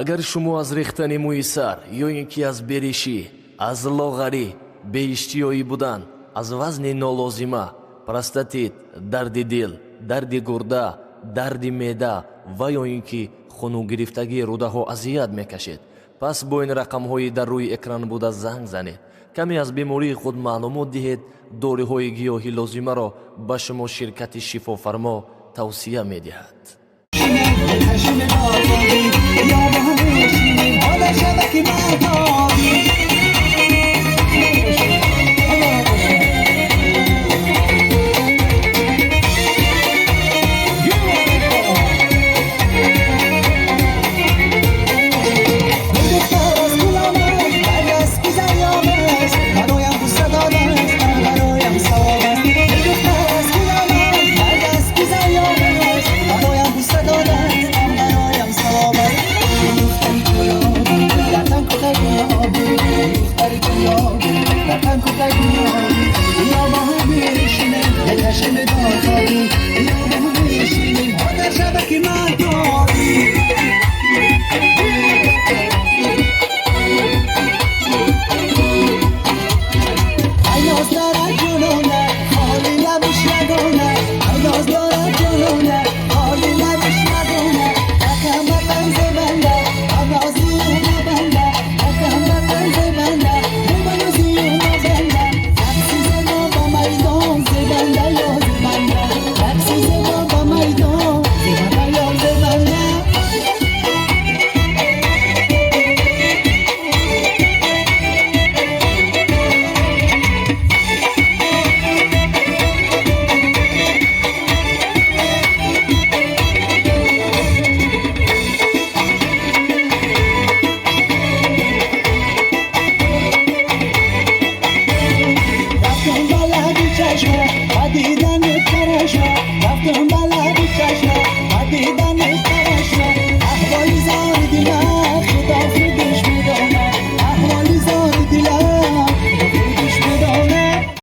Агар шумо аз рехтани мӯи сар ё ин ки аз беришӣ, аз лоғарӣ, беиштиёӣ будан, аз вазни нолозима, простатит, дарди дил, дарди гурда, дарди меъда ва ё ин ки хунугирифтагии рӯдаҳо азият мекашед, пас бо ин рақамҳои дар рӯи экран буда занг занед, каме аз бемории худ маълумот диҳед. Доруҳои гиёҳӣ лозимаро ба шумо ширкати Шифофармо тавсия медиҳад. Ё ба ҳамешинем ҳола шабаки моҳтобӣ.